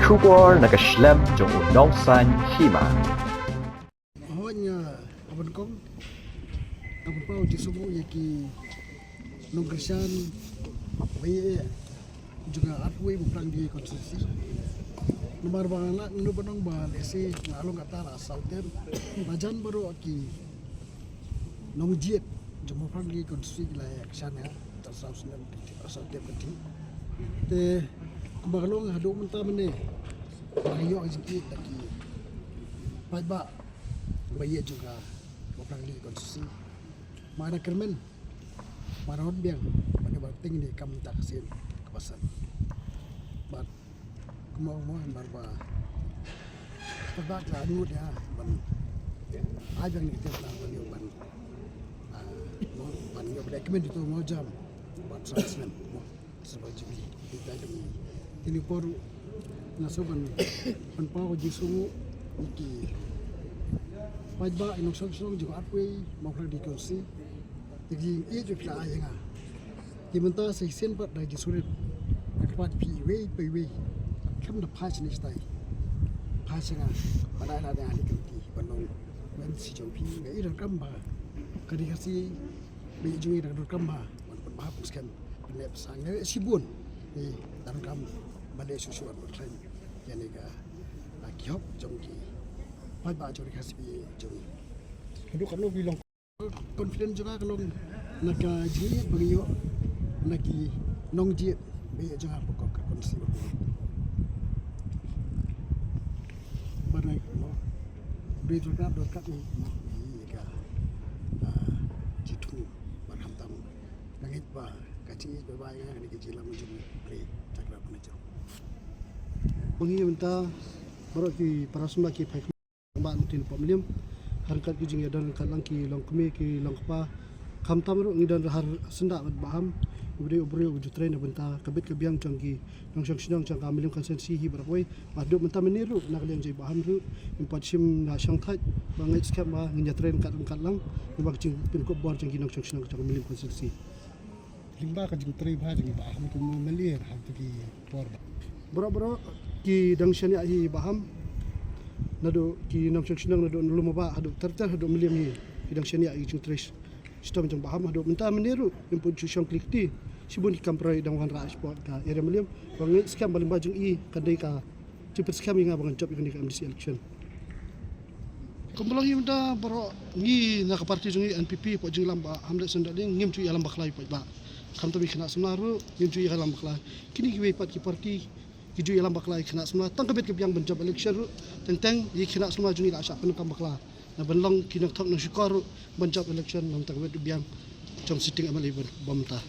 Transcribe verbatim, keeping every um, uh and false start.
Khubor na ka shlem jong u nongsaiñ hima. Hooid, nga, ka ban kong, ka ban pynpaw jingsngewnguh ïa ki nongkyrshan ba ïeit jong ka arphew wei Mawphlang Dikri Constituency. Namar ba nga la, nga la ban ong ba lehse nga long kata la saw term. Ba jan baroh ki nongjied jong Mawphlang Dikri Constituency ki la ïa kyrshan ïa nga, ta saw snem, saw term ka dei. Te kumba ka long haduh mynta mynne, nga ïoh jingïeit da ki paidbah ba ïeit jong ka Mawphlang Dikri Constituency. Mar da kyrmen, mar da wan biang, mar da ba ting ne kam ta ka sien ka ba san. Bad kumba mo mar ba, ba la ngut ïa ban ai biang ne ka ban ïoh ban, ah, mo ban ïoh ba da kyrmen tu mo jam ban sa snem mo. Saba jingïeit ïa ka jong ngi. Kine por nga shu ban, ban pynpaw jingsngewnguh ïa ki paidbah, ïa ki nongshong shnong jong ka arphew wei Mawphlang Dikri Constituency. Ïa ki jingïeit jong phi la ai ïa nga. Te mynta sa shisien pat da jingsngewrit, nga kyrpad ïa phi iwei pa iwei, khlem da phai shane shatai, phai sha nga, ban ai lad ïa nga ha ka komiti ban long u MDC jong phi. Nga i donkam ba ka Dikri Khasi ba ïeit jong ngi, nga donkam ba ban pynbha pynskhem. Pynleh pynsang ne shibun. Ni, donkam ba leh shuh shuh ban khlaiñ ïa kane ka, ah, ki hok jong ki paidbah jong ka C P A jong ngi. Haduh katno ki long? Confident jong nga ka long na ka jingïeit ba ngi ïoh na ki nongjied ba ïeit jong nga, ba ka constituency ba ka. Ba ngi, mo, dei jong ka, dei ka, mo, ïa ka, ah, jingthmu ba khamtam. Nga ngeit ba ka jingïeit ba ïa nga, kane ka jingïalam jong U Blei, ta ka la pynjah. Ba ngi mynta baroh ki para samla ki phai khmat ba ngi tin pom lem. Ha ryngkat ki jingïadon ryngkat lang ki longkmie ki longkpa. Khamtam ruh ngi don ha syndah bad baham. U Blei, U Blei u ju trei na bynta ka bit ka biang jong ki nongshong shnong jong ka Mylliem constituency hi baroh kawei. Bad haduh mynta mynne ruh na ka liang jong i baham ruh ngim pat shim na shong thait, ba ngeit skhem ba ngin ïa trei ryngkat ryngkat lang, namar ka jingpynkup bor jong ki nongshong shnong jong ka Mylliem constituency. Lyngba ka jingtrei bha jong i baham kum u M L A ha kito ki por ba, baroh baroh ki dang shaniah ïa i baham, naduh ki nongshong shnong naduh na Lum Bah haduh ter ter haduh Mylliem hi, ki dang shaniah ïa i jingtrei shitom jong baham. Haduh mynta mynne ruh ngim pat ju shong kli kti, shibun ki kam pyrshah dang wanrah shapoh ka area Mylliem. Ba ngeit skhem ba lyngba jong i kan dei ka jingpynskhem ïa nga ba ngan jop ïa kane ka M D C election. Kumba long hi mynta baroh ngi na ka party jong ngi N P P, hapoh jingïalam Bah Hamlet Sendali, ngim ju ïalam bakla ïa i paidbah. Khamtam ïa ki khynnah samla ruh ngim ju ïalam bakla. Kine kiwei pat ki party ki ju ïalam bakla ïa ki khynnah samla tang ka bit ka biang ban jop election ruh. Teng teng ïa ki khynnah samla jong ngi la shah pyndonkam bakla na ban long ki nongthok nongshukor ruh ban jop election na ka bit ka biang jong sitting M L A ba mynta.